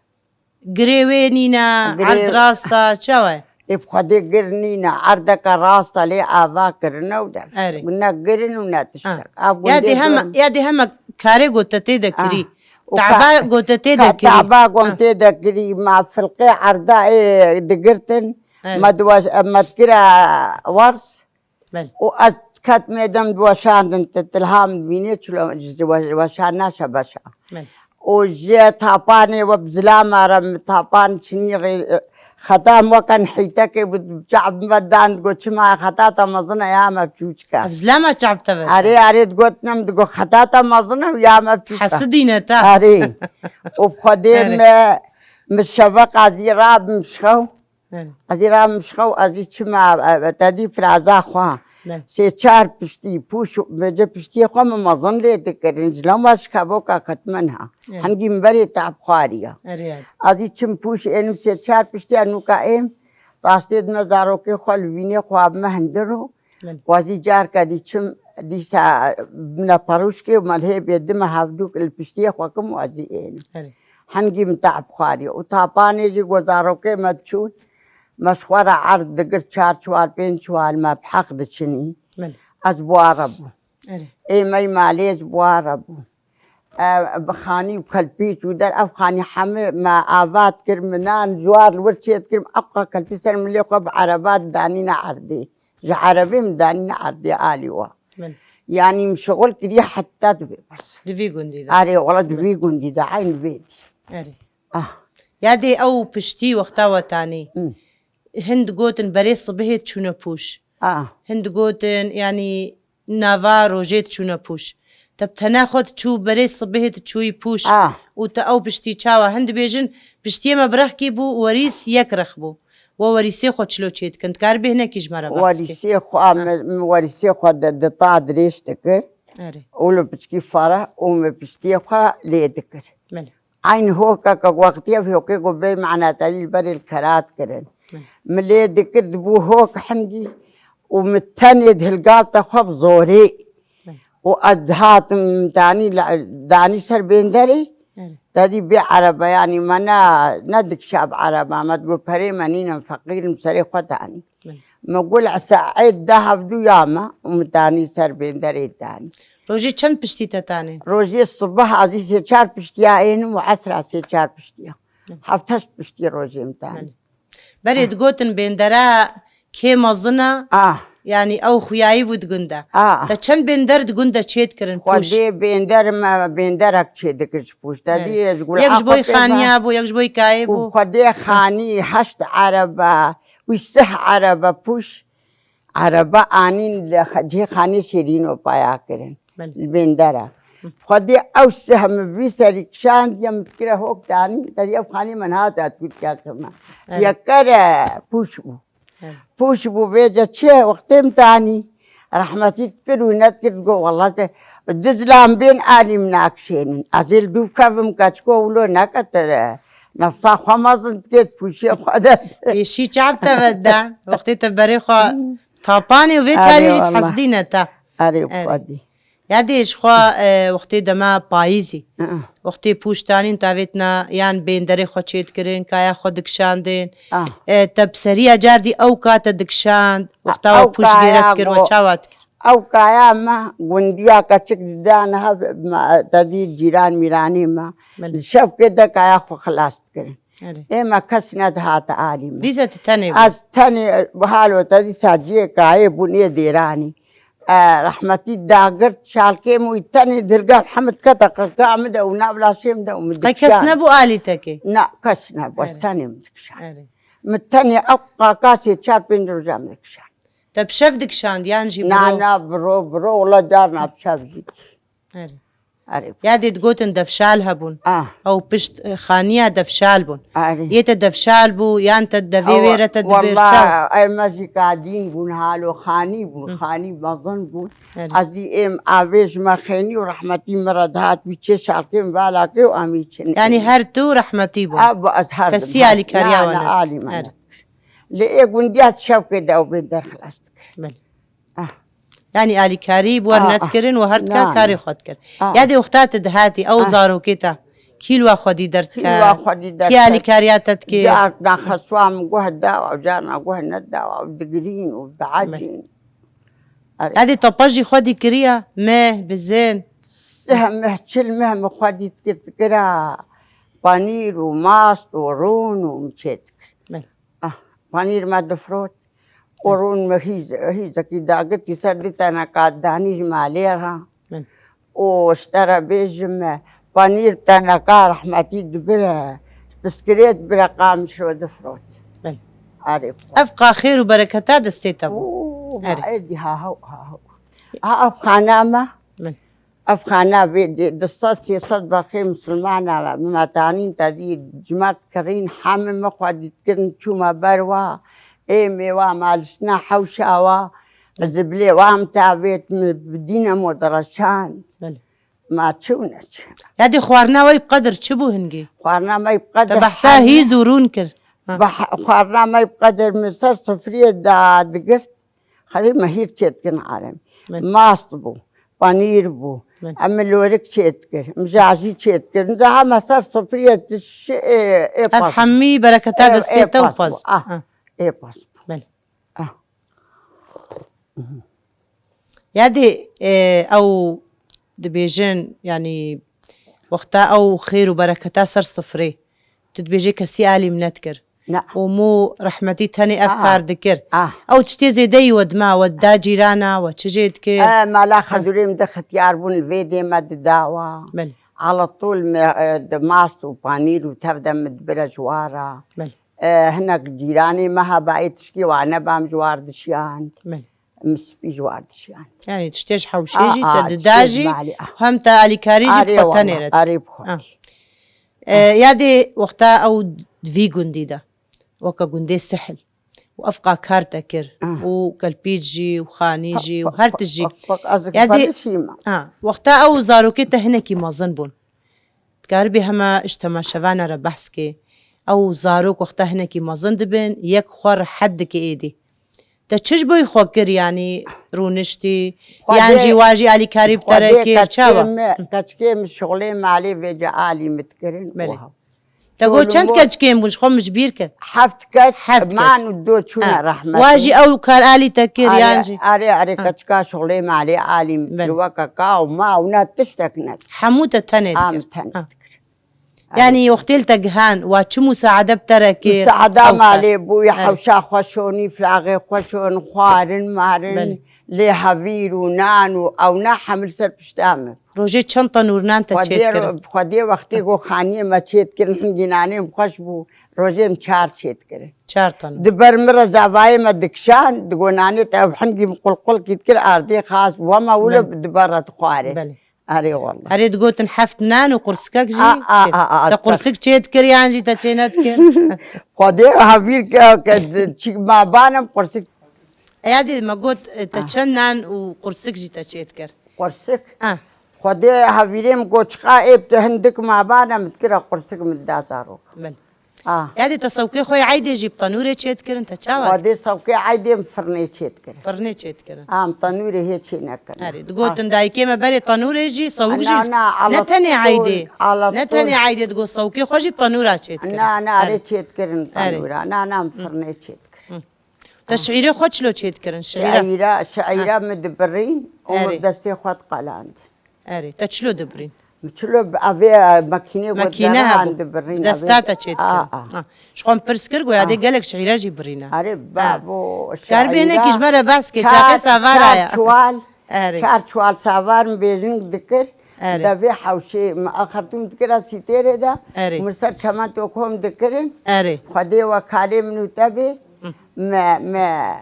Girê wê nîne, Girê erd rast e, çawa ye? Ê bi Xwedê gir nîne, erdeke rast e, lê ava kirine û de. Erê. Ne girin û ne tiştek. Ha. Ev Ya gundê dê hema, dor- ya dê hema karê gote tê de Ha. kirî. Û Taba ka-, gote tê de ka kirî. taba gom Ha. tê de kirî, ma filqê erda ê digirtin, Erê. me diwa-, me dikira wers. Belê. Û ez ket mêdem diweşandin, te tilham dibînê, çilo ji we-, weşan naşe beşa. Belê. Û ji tapanê we bi zilama re, min tapan çinî rê, xetam weke nihîtekê bû, çav me dan, digot, çima xeta te mezin e ya me çûçik e. Ev zilama çav te ve? Erê, erê, digot, nem, digot, xeta te mezin e û ya me çûçik e. Hesidîne te. Erê. Û bi Xwedê Erê. me, min şevek ez ê rabim ji xew. Belê. Ez ê rabim ji xew, ez ê çima, e, e, te dî firaza xwe. Belê. Sê çar piştî, pûş, bêje piştiyê xwe min mezin lê dikirin. Ji lem ve ji kevoka ketime niha. Belê. Hingî min berê te bi xwarî ya. Erê, erê. Ez ê çim pûş ênim sê çar piştiya nûka êm. Rastê dime zarokê xwe li vînê xwe bime hundir û Belê. Wazî carke dî çim dîsa bine perûşkê û me lê bê dime hevdûk li piştiyê xwe kim wazî ênim. Erê. Hingî min te bi xwarî û tapanê jî go zarokê me diçûn, me ji xwe re erd digir çar çiwal pênc çiwal me bi heq diçinî. Belê. Ez bi wa re bûm. Erê. Ê me yî malê ez bi wa re bûm. E, bi xanî û kelpîç û der ev xanî hemî me avat kir, min nan, cuar li wir çêt kir, eqqa kelpî ser milê xwe bi ereba danîne erdê. Ji erebê min danîne erdê alî wa. Min. Yanî min şixul kiriye heta di vê pirs. Di vî gundî de. Erê, wala di vî gundî de, eyn vê dî. Erê. Ah. Yadê ew piştî wexta we tanî. Hmm. Hin digotin berê sibihê diçûne pûş. Ah. Hin digotin, yanî nava rojê diçûne pûş. Te bi tena xwe diçû berê sibihê diçûyî pûş. Ah. Û te ew piştî çawa? Hin dibêjin piştiyê me bi rexkî bû, werîs yek rex bû. We werîsê xwe çilo çê dikin? Dikare bêhnekî ji me re behs ke? Werîsê xwe, min, min werîsê xwe di, di ta dirêj dikir. Erê. Û li piçkî fare û min piştiyê xwe lê dikir. Belê. Eyn hokeke wextî ev hokê ku bê mana te lî berê li kerat kirin. Hı. Min lê dikir dibû hok hindî û min tenê dihilgavte xwe bi zorê. Hı. Û ez dihatim danî le-, danî ser bênderê. Hı. Te dî bê erebe, yanî me ne, ne dikişa bi ereba, me digot perê me nînin, feqîr im, serê xwe danî. Hı. Me got, "Esa ê de hevdû ya me." Û min danî ser bênderê danî. Rojê çend piştî te tanê? Rojê sibeh azî sê çar piştiya ênim û esra sê çar piştiya. Hı. Heft heşt piştî rojê min tanê. Belê. Berê digotin bêndera kê mezin e? Ah. Yanî ew xuyayî bû di gund de. Ah. Te çend bênder di gund de çê dikirin? Xwedê bênder me, bênderek çê dikir ji pûş. Te dî ji gul. Yek ji bo xaniya bû, yek ji bo kayê bû. Xwedê xanî heşt erebe, wî sih erebe pûş. Erebe anîn li xe-, cihê xanê Şêrîn û paya kirin. Belê. Li bêndera. Hı. Xwedê ew sih min vî serî kişandiye, min dikire hok danî, te dî ev xanê min hat, hat Tirkiya kime. Evet. Yekere pûş bû. Evet. Pûş bû, vêce çi wextê min tanî, rehmetî dikir û nedikir, digot, "Wela te di zilam bên alî min nakişênin." Ez ê li dû kevim, keçiko wilo neke te nefsa xwe mezin dikir, pûşiyê xwe de. Pêşî çav te ve dan, wextê te berê xwe tapanê û vê tiyarî jî dihezdîne te. Erê, Erê. Xwedî. Ya dê ji xwe, e, wextê dema payîzî, Hı. wextê pûştanîn tavêtina yan bênderê xwe çêdikirin, kaya xwe dikişandin. Ah. E, te bi seriya cardî ew ka te dikişand, wexta we pûş gêre dikir, we çawa dikir? Ew kaya me gundiya keçik didane hev, me, te dî cîran mîranê me. Belê. Di şevkê de kaya xwe xilas dikirin. Erê. Ê me kes nedihate alî me. Dîse tu tenê bû. Ez tenê, halo te dîsa cihê kayê bûn, ê dêranî. E, rehmetî dagirt şalkê min wî tenê dirgev hemid kete qirka min de û nav laşê min de û min dikişan. Qey kes nebû alî te kê? Na, kes nebû, ez Erê. tenê min dikişan. Erê. Min tenê ew qaka sê çar pênc roja min dikişan. Te bi şev dikişand yan jî bi ro? Na, na, bi ro, bi ro, wela carna bi şev jî. Erê. Erê. Ya dê digotin defşal hebûn. Ah. Ew pişt, e, xaniya defşal bûn. Erê. Yê te defşal bû, yan te devê wê re te dibêr çaw? Wela, ey me jî kadîn bûn, halo xanî bûn, Hı. xanî mezin bûn. Erê. Ez dî êm avê ji me xênî û rehmetî min re dihat wî çê şalkê min vala kê û em wî çin. Yanî her tu rehmetî bûn? A, bu ez her Kesî dim her. alîkariya Na, we na, nedik. alî me Erê. nedik. Lê ê gundiya şevkê de ew bê derxilas dikir. Belê. Ah. Yanî alîkarî bi we Ah, ah. nedikirin û her dika Na, karê na. xwe dikir. Ah. Ya dê wexta tu dihatî, ew Ah. zarokê te, kî li we xwedî derdikir? Kî li we xwedî Kî derdikir? alîkariya te dikir? Carna xeswa min guh dawa, carna guh nedawa, digirîn û diecîn. Erê. Ya dê te pej jî xwedî kiriye, meh, bizin? Sih meh, çil meh min xwedî dikir, dikira panîr û mast û rûn û min çê dikir. Belê. Ah, panîr me difrot. Û Hı. rûn me hîz-, hîzekî dagirtî ser du teneka danî ji malê re. Hı. Û ji te re bêjim, panîr teneka rehmetî dibire, piskirêt bire qamşo difrot. Belê. Erê. Ev qa xêr û bereketa destê te bû. Û, Erê. êdî ha hew, ha hew. Ha ev xana me. Belê. Ev xana vê di, di sed sê sed berxê misilmana me, me tanîn te dî cimet kirîn, hemî me xwedî dikirin, çûme ber wa, ê mêwa me liştina hewşa wa, Hı. zibilê wa min tavêt, min bi dîne mo direşand. Belê. Ma çi û neçi. Ya dê xwarina we bi qedir çi bû hingê? Xwarina me bi qedir Te behsa hemî hîz û rûn kir. Ha. Bah-, xwarina me bi qedir min ser sifriyê da digirt. Xelî me hîr çêdikin alem. Min. Mast bû, panîr bû. Min. Em min lorik çêdikir, min jajî çêdikir. Min de heme ser sifriyê diş-, ê, ê Ev pas. hemî bereketa Ê, destê ê te û pas paz. bû. Ah, Ha. ê pas bû. Belê. Ah. Ya dê, e, ew dibêjin, yanî Wexta ew xêr û bereketa ser sifrê, tu dibêjê kesî alî min nedikir. Na. Û mû rehmetî tenê ev Ah. kar dikir. Ah. Ew tiştê zêde yî we dima, we da cîrana, we çi jê dikir? E, mala Ha. xezûrê min de xetiyar bûn, li vê dê me didawa. Belê. Ala tûl me, e, di mast û panîr û tev de min dibire ji wa re. Belê. E, hinek cîranê me heba ê tişkî wane bam ji war dişiyand. Belê. Min spî ji war dişiyand. Yani tiştê ji hewşê Aa, jî aa, te dida tiştê jî, malê, ah. hem te alîkarî jî Arê bi xwe tenê wallah, re dikir. arê bi xwe Ah. dikir. E, yadê wexta ew di vî gundî de, weke gundê Sihil û efqa kar te kir Ah. û Kelpît jî û Xanî jî û her tişt jî. Bak, bak, ez Yadê, xwe dişîme. ha, wexta ew zarokê te hinekî mezin bûn. Dikaribî hema ji temaşevana re behs kê. Ew zarok wexta hinekî mezin dibin, yek xwe rehet dike êdî. Te çi ji bo xwe kir, yanî rûniştî, Xwedê, yan jî wa jî alîkarî bi te re Xwedê kir, keçikê çawa? me, keçikê min şixulê malê vêce alî min dikirin. Belê. Wiha. Te got çend keçikên bûn, ji xwe min ji bîr kir. Heft keç Heft keç. man û do çûne Ha. rehmet. Wa jî ew kar alî te kir, Erê, yan jî? erê, erê, Ha. keçika şixulê malê alî min Belê. kir, weke ka û ma û ne tiştek ne. Hemû te tenê Ha, dikir. min tenê Ha. dikir. Yanî wextê li te gihan, wa çi musaade bi te re kir? Musaada Ew kar. malê bû, ya Erê. hewşa xwe şonî, firaxê xwe şon, xwarin, marin, Belê. lê hevîr û nan û ew ne hemil ser pişta min. Rojê çend tenûr nan te Xwedê çêdikirin? ro-, Xwedê wextê ku xaniyê me çêdikirin, hingî nanê min xweş bû, rojê min çar çêdikirin. Çar tenûr. Di ber min re zavayê me dikişan, digo nanê te ev hingî min qulqulkî dikir, ardê xas, wema wilo Belê. di ber re dixware. Belê. Erê wallah. Erê digotin heft nan û qursikek jî A, a, çê. a, a, Te a, qursik çêdikir yan jî te çê nedikir? Xwedê hevîr ke, ke çi ma banem qursik. Eya dê me got, e, te Ah. çend nan û qursik jî te çêdikir? Qursik. Ah. Xwedê hevîrê min got, çiqa ê bi tu hindik ma bane min dikira qursik min da zarok. Belê. Ah. Yadê te sewkê xwe yê eydê jî bi tenûrê çêdikirin, te çawa Xwedê sewkê eydê min firnê çêdikirin. Firnê çêdikirin. Ah, min tenûrê hê çê nekirin. Erê, digotin Ah. dayikê me berê tenûrê jî sewik jî. Na, na, Ne ala tenê tûl, eydê. ala Ne tûl. tenê eydê digot sewkê xwe jî bi tenûra çêdikirin. Na, na, Erê. erê çêdikirin Erê. tenûra. Na, na, min firnê çêdikirin. Te şiîrê xwe çilo çêdikirin? Şiîra? Şiîra, şiîra Ha. min dibirîn û min Erê. destê xwe diqelandin. Erê, te çilo dibirîn? Min çilo bi, avê, e, makînê ku Makîne dere hebû. han dibirîn, Desta avê. te çêdikirin. A, a. Ha. Ji xwe min pirs kir, goya dê A. gelek şiîre jî birîne. Erê, Ha. babo, Kar bê şiîra hinekî ji me re behs kê, çar, çaxê savara çar ya. çuwal, Erê. çar çuwal savar min bêjin dikir. Erê. Devê hewşê min a xertûm dikira sîtêrê de. Erê. Min ser çemento kom dikirin. Erê. Xwedê we kalê min û te bê. Hı. Me, me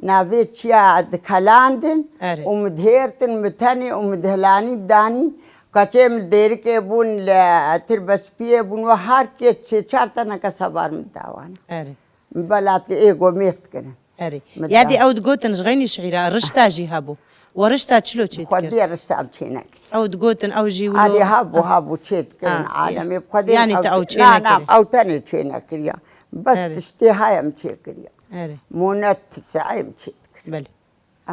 navê çiya dikelandin Erê. û min dihêrtin, min tenê û min dihilanî danî. Keçê min dêrikê bûn, li tirbespiyê bûn, we her kê çê çar teneke sevar min dawan. Erê. Min belat ê gomêrt kirin. Erê. Min Yadî da. ew digotin ji xeynî şiîra, rişta jî hebû. We rişta çilo çê dikir? Xwedê rişta em çê nekir. Ew digotin ew jî wilo Erê, hebû, Ha. hebû çê dikirin Ha, alemê. Xwedê yanî ew te ew çê çê-, na, na, nekiriye? ew tenê çê nekiriye. Bes Erê. tiştê hay em çê kiriye. Erê. Monet se'ê em çê dikir. Belê. Ah.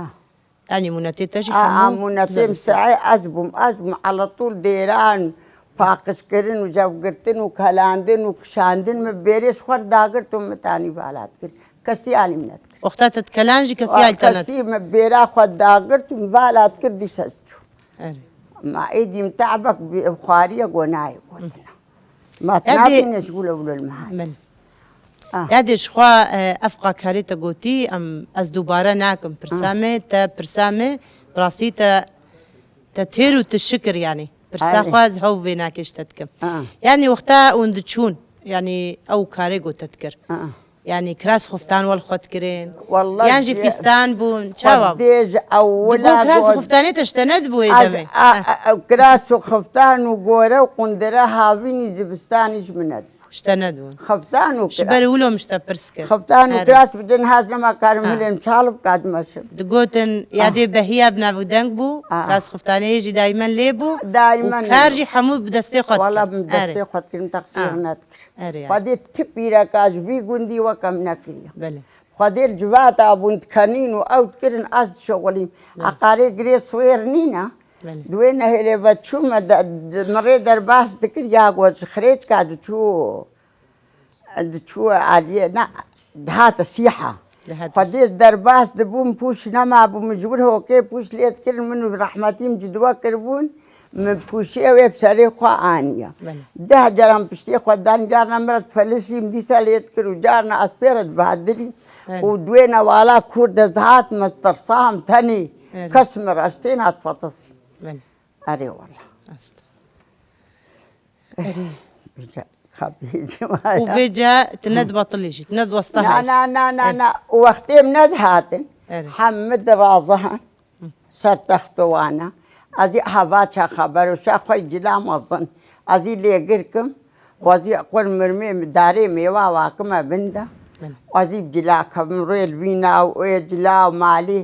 Yanî monetê te jî Ah, ah, hemû monetê ziristî. se'ê ez bûm, ez bûm. Ala tûl dêran, paqijkirin û cevgirtin û kelandin û kişandin min bêrê ji xwe dagirt û min tanî valat kir. Kesî alî min nedikir. Wexta te dikelan jî kesî Wa alî te nedikir. kesî min bêra xwe dagirt û min valat kir, dîsa ez çûm. Erê. Ma êdî min te'bek bi xwariye gonayê gotina. Ma Yadê tinabîne ji wilo wilo li mehal. Min. Ah. Yadê ji xwe, e, ev qakarê te gotî, em, ez dubare nakim pirsa Ah. me, te pirsa me, bi rastî te, te têr û tu şikir yanî. Pirsa Erê. xwe ez hew vê nakê ji te dikim. Ah. Yanî wexta hûn diçûn, yanî ew karê got te dikir. Ah. Yanî kiras xuftan wel xwe dikirin. Wallah Yan jî ji fîstan bûn, çawa? Xwedê ji ewila Digo kiras û got- xuftanê te ji te nedibû ê Ez, demê. a, Heh. a, a, kiras û xiftan û gore û qundire havînî zivistanî ji min nedibû. Ji te nedibûn. Xiftan û Ji kiras. ber wilo min ji te pirs kir. Xiftan û Erê. kiras bi din hez nema karim Ha. hilên çalib kadime şim. Digotin, Ah. yadê behiya bi nav deng bû, Ah. kiras xiftanê jî daimen lê bû. Daimen Û kar lê. jî hemû bi destê xwe Wala dikir. min Erê. destê xwe dikirin, teqsîr Ah. nedikir. Erê, erê. Xwedê tu pîreka ji vî gundî weke min nekiriye. Belê. Xwedê li civata bûn dikenîn û ew dikirin, ez dişexulîm. Belê. Eqarê girê swêr nîne. Belê. Di wê nehêlê ve çûme de, di, min rê derbas dikir, ya got ji xirêçka diçû, diçû aliyê, ne, dihate sîha. Dihate Xwedê sîha. derbas dibûm, pûş nemabû, min ji wir hokê pûş lê dikirin, min û rehmetî min cudwe kiribûn. Min pûşiye wê bi serê xwe aniye. Belê. Deh caran piştê xwe dan, carna min re difelisîm, dîsa lê dikir û carna ez pê re dibadirîm. Belê. Û duwêne wala kûr dest dihat, me tirsam tenê. Belê. Kes min re ez têna difetisîm. Belê. Erê wela. Ast. Erê. Û vêca tu ne dibatilî jî, tu ne diwestaha Na, jî. na, na, na, Erê. na. Û wextê min nedihatin. Erê. Hemî dirazihan. Ser texto wana. Ez ê heva ça xeber û şa xwe cila mezin. Ez ê lêgir kim. Û ez ê qur mirmê darê mêwa wakime bin de. Belê. Û ez ê cila kevim rê li vîna û ê cila û malê.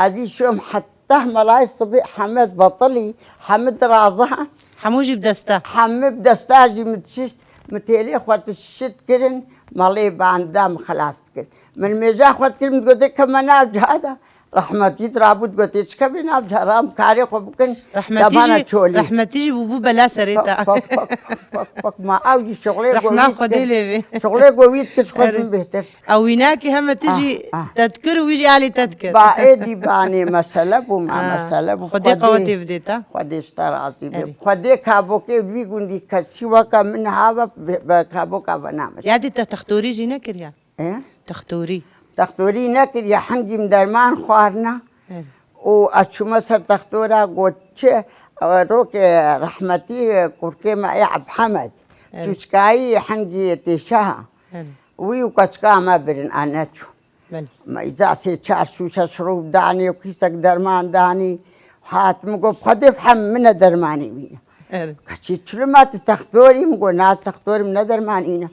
Ez ê şom heta melayê sibê heme betilî, heme dirazihan. Hemû jî bi desta. Hemî bi desta jî min dişişt, min têlê xwe dişişt kirin, malê banda min xilas dikir. Min mêja xwe dikir, min gotê keme nav ciha de. Rehmetî dirabû, digotê çi kevê nav ciha, ra em karê xwe bikin, Rehmetî tabana jî, çolî. Rehmetî jî bûbû bela serê te. Pak, pak, pak, pak, pak, pak, ma ew jî şuxlê Rehma govît Xwedê kir. lê bê. Şuxlê govît kir, xwe Erê. din bêhtir. Ew wînakî heme tu Ah, jî ah. te dikir û wî jî alî te dikir. Ba ê dîbanê mesele bû, ma Ah, mesele bû. Xwedê Xwedê, qewetê bidê te. Xwedê ji te razî be. Erê. Xwedê kabokê wî gundî kesî weke min hava be, be kaboka ve nameşe. Yadî te textorî jî nekiriye? E? Textorî. Textorî nekiriye, hingî min derman xwarina. Erê. Û ez çûme ser textora, got çi, e, rokê rehmetî, e, kurkê me ê Ebhemed. Erê. Çûçkayî hingî têşeha. Erê. Wî û keçika me birin, a neçû. Belê. Me îza sê çar şûşe şirov danê û kîsek derman danê. Hat min got, Xwedê bi hem min e dermanê wî ne. Erê. Keçî çilo ma tu textorî? Min got, na, ez textorî, min ne dermanî ne.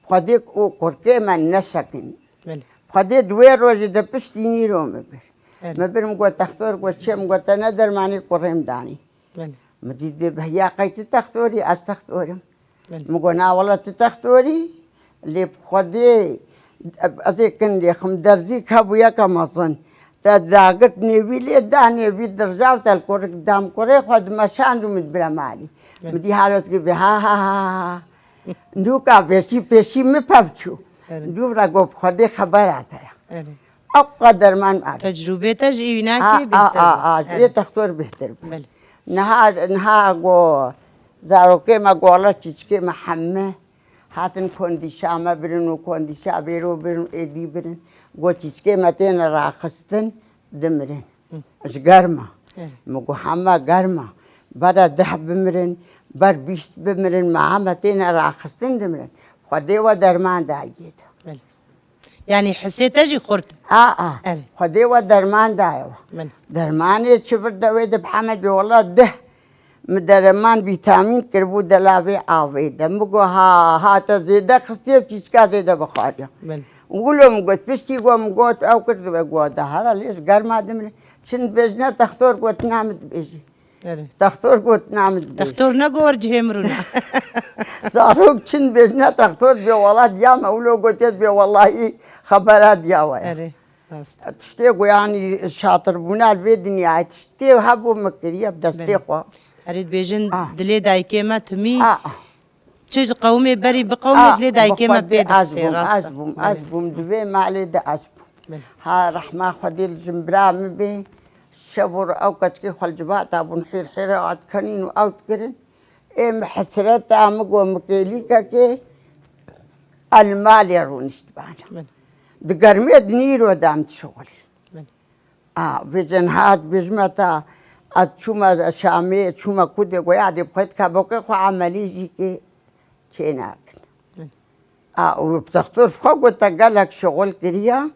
Xwedê û kurkê me nesekin. Belê. Xwedê di wê rojê de piştî nîro min bir. Erê. Min bir, min got, textor got çi? Min got, te ne dermanî, kurê min danî. Belê. Min dît bê behiya qey tu textorî, ez textorim. Belê. Min got, na wele tu textorî, lê bi Xwedê ez ê kin lê xim derzî ka bû yeka mezin. Te dagirt nêvî lê da nêvî dirja û te li kurik dam kurê xwe dimeşand û min dibire malî. Belê. Min dî halot kir bê ha ha ha ha. Nûka pêşî pêşî min pev çû. Erê. Dû re got bi Xwedê xebera te ye. Erê. Ew qe derman me. Tecrûbê te ji wînakê A, a, bêhtir a, bû. a, ji Erê. ê textor bêhtir bû. Belê. Niha, niha go zarokê me, gola çîçikê me heme hatin kondîşa me birin û kondîşa bêro birin û êdî birin. Go çîçikê me têne raxistin, dimirin. Hı. Ji germa. Evet. Min got heme germa. Bera deh bimirin, ber bîst bimirin, me heme têne raxistin, dimirin. Xwedê we derman dayê de. Belê. Yanî hisê te jî xurt. A, a. Erê. Xwedê we derman daye we. Belê. Dermanê çi vir de wê de bi heme bê wela deh. Min derman vîtamîn kiribû delavê avê de. Min got, ha, ha, te zêde xistiye û çîçika zêde bixwariye. Belê. Wilo min got, piştî got, min got, ew kir dibe got, de hera lê ji germa dimire. Çin dibêjine textor got, na min dibêjî. Erê. Textor got, na min dibêjî. Textor ne got, cihê min rûna. Zarok çin dibêjine textor bê wela diya me, wilo got, ez bê welahî xebera diya we. Erê. Rast. Tiştê ku yanî şatirbûna li vê dinyayê, tiştê hebû min kiriye bi destê Belê. xwe. Erê dibêjin Ah. dilê dayikê me timî Ah. çi ji qewimê berî bi qewimê Ah, dilê dayikê me bi Xwedê pê ez dixisê, bûm, rast ez e. bûm, ez Belê. bûm, di vê malê de ez bûm. Belê. Ha rehma Xwedê li jinbira min bê, şev û ew keçikê xwe li civata bûn hîr hîr ew dikenîn û ew dikirin. Ê min hesreta min got, min kêlîkekê ez li malê rûniştibana. Belê. Di germê di nîro de em dişixulî. Belê. A, vêcen hat bêjime ta, ez çûme Şamê, çûme Kudê, goya dê bi xwe kabokê xwe emelî jî kê çênakin. Belê. A, û bi textor xwe got, te gelek şixul kiriya,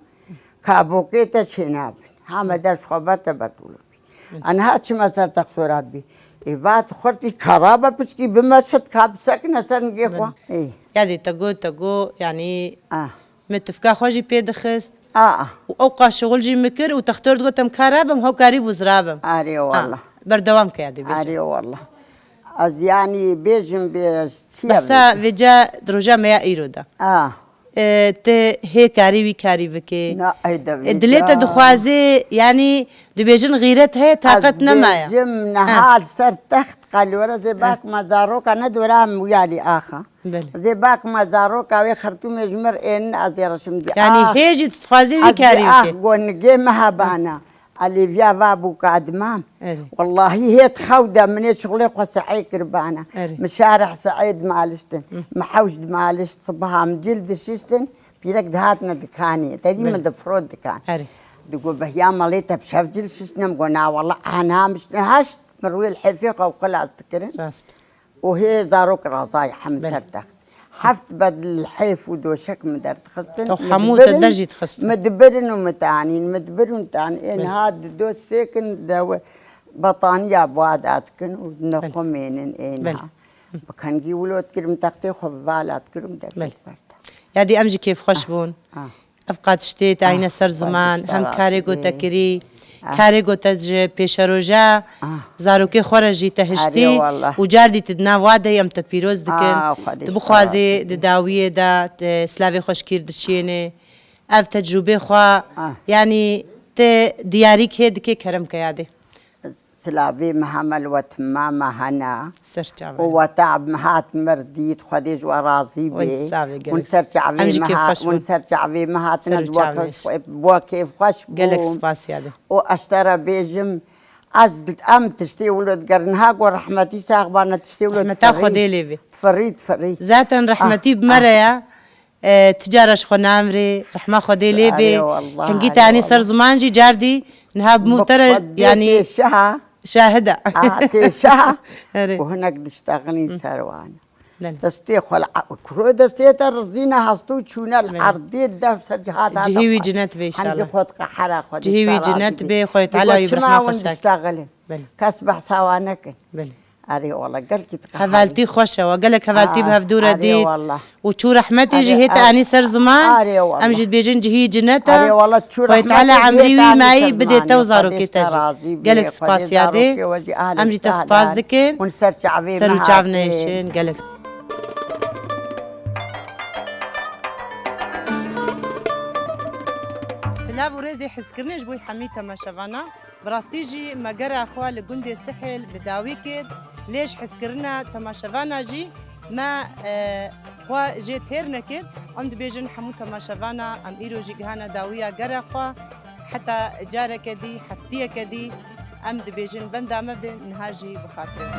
kabokê te çênabin. Hame dev xwe be te betûl bî. Hı. Aniha çime ser textora bî. Ê, va tu xurtî karabe piçkî bimeşit, ka bisekine ser nigê xwe. Hı. Ê. Ya dê te got, te got, yanî Ah. me tifka xwe jî pê dixist. Ah, ah. Û ew qa şixul jî min kir û textor digot, em kara bim, hew karî bû zira bim. Arê Ha, wallah. berdewam ke ya dê bêje. Arê wallah. Ez yanî bêjim bê çi ya Behsa bêjim? vêca di roja me ya îro de. Ah. E, tu hê karî wî karî bikê. Na, ey de E, dilê te vêca. dixwazê, yanî dibêjin xîret heye, taqet nemaye. Ez bêjim, Ha. niha li ser text qelwere zê Ha. bak me zaroka ne dora em wiyalî axa. Belê. Zê bak me zaroka wê xertûmê ji mir ênin ez ê reşim dî. Yanî Ah, hê jî tu dixwazî wî ez karî dî ah bikê. go nigê me hebana. Alêviya va bûka dimam. Erê. Wellahî hêt xew de min ê şixulê xwe sehê kiribana. Erê. Min şarih sehê dimaliştin. Hı. Min hewş dimalişt sibiha min cil dişiştin. Pîrek dihatine dikanê. Te dî min Belê. difirot dikan. Erê. Digo behiya malê te bi şev cil şiştine. Min go na wella ana miştine heşt. Min rûyê li hêfê xwe xilas dikirin. Rast. û hê zarok razayî hemî Belê. ser text. Heft bed li hêf û doşek min derdixistin. Ew Min hemû te dibirin, der jî dixistin. min dibirin û min tanîn, min dibirin tanîn. Ê Belê. niha di dost sêkin de we betaniya bua dadikin û Belê. nexwe mênin ê Belê. niha. Bi kengî wilo dikirim textê xwe bi vala dikirim Belê. derkek berda. Yadî em jî kêfxweş Ah. bûn. Ah. Ev qat tiştê te Ah, ayne ser xwedî ziman, hem karê ku te kirî, Ah. karê ku te ji pêşeroja Ah. zarokê xwe re jî te hiştî Erê wallah. û cardî tu di nav wa de yî, em te pîroz dikin. Ah, xwedî Tu bixwazê karasî. di dawiyê de te silavê xweşkîr dişiyênê. Ev tecrûbê xwe, Ah. yanî te diyarî kê dikê kerem ke yadê. Silavê me heme li we timama hene. Ser çavê. Û we te me hat mir dît, Xwedê ji we razî Oy, bê. savê, Hûn gelek ser çavê Em jî me ha-, kêfxweş hûn bûn. ser çavê me hatine Ser û di we çavê kêf-, ji. we kêfxweş Gelek bûn. spas yadê. Û ez te re bêjim, ez, em tiştê wilo digerin. Ha go rehmetî sax bana tiştê wilo Rehmeta difirî. Xwedê lê bê. Difirî, difirî. Zaten Ah, rehmetî bi me ah. re ya. E, ti cara ji xwe namirê, rehma Xwedê lê bê. Erê wallah, Hingî erê te anî ser wallah. ziman jî cardî, niha bi mû Bi te re, Xwedê yanî tê şaha. şahid e. Ah, tê şaha. Erê. Û hinek diştexilî Hı. ser wan. Belê. Destê xwe li a-, kuro destê te rizîne hestû çûne li Belê. erdê dev ser cihata Cihê wî cinet bê inşallah. Hengî xwe diqehera xwe Cihê wî dişta cinet razî bê, bê. Xwedê Teala Digo wî bi çima rehma hûn xweş dake. diştexilin? Belê. Kes behsa wan nekin. Belê. Erê wala gelkî diqehane. Hevaltî xweş e, we gelek hevaltî bi Ah, hevdû re erê dît. wala. Û çû rehmetê jî Erê, hê te erê. anî ser ziman. Erê wala. Em jî dibêjin cihî cinet e. Erê wala, çû Xwedê rehmetê Teala jî emrî hê te wî anî mayî ser bidê ziman. te û Xwedê zarokê te te jî. razî bê. Gelek Xwedê spas yadê. zarokê we jî ahlê Em jî te spas sahlê. dikin. Hûn ser çavê Ser me û çav hatê. neyşin. Gelek. Silav û rêzê hizkirinê ji bo hemî temaşevana. Bi rastî jî me gera xwe li gundê Sihêl bi dawî kir, lê ji hizkirina temaşevana jî me, e, xwe jê têr nekir. Em dibêjin hemû temaşevana em îro jî gihana dawiya gera xwe. Heta careke dî, heftiyeke dî em dibêjin benda me bin, niha jî bi xatirê.